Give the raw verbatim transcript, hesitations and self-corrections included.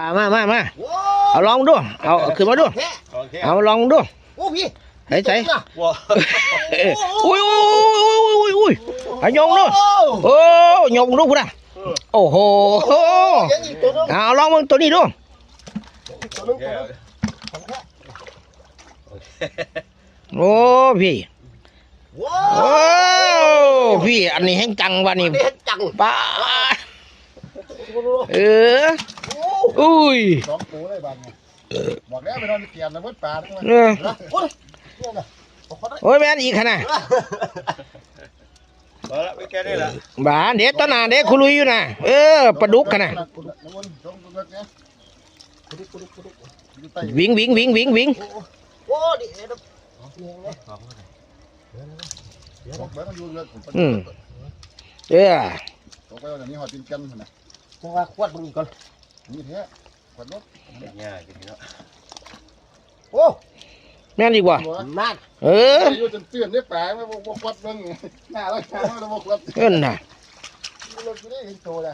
อ่ามามามา เอาลองดู เอาขึ้นมาดู เอาลองดู โอ้พี่ ไหนใส่ ว้า อุ้ยอุ้ยอุ้ยอุ้ยอุ้ยอุ้ยเอายกดู โอ้ยกดูพุ้นนะ โอ้โห ยังอีกตัวนึง เอาลองมึงตัวนี้ดู ตัวนึงตัวนึง โอ้พี่ ว้า โอ้พี่ อันนี้แห้งจังวะนี่ เด็ดจัง ป้า เออ อุ้ย สองตัวเลยบาดนี้บอกแล้วไปนอนเตียงนะเบิดปลาทั้งวัน เออ โอ้ย โอ้ยแม่นอีกขนาด พอละไม่แก้ได้ละ บาเด็ดต้นนาเด็ดคุลุยอยู่นะ เออปลาดุกขนาด น้ำมันสองตัวเนี้ย วิงวิงวิงวิงวิง โอ้ดิเอ็ด บอกแล้วมันอยู่เลือดผม อืมเออ ตกไปวันนี้หอยเป็นกันนะ จังว่าขวดมึงอีกก่อน นี่แท้ขวัญรถ ง่ายกันเนาะ โอ้ แม่นอีกว่ะ นั่น เออ อยู่จนเตือนได้ปลาไม่บอกขวัญเบิ่งหน้าแล้วหน้าแล้วบอกขวัญ เอิ้นน่ะ รถไม่ได้เห็นโตเลย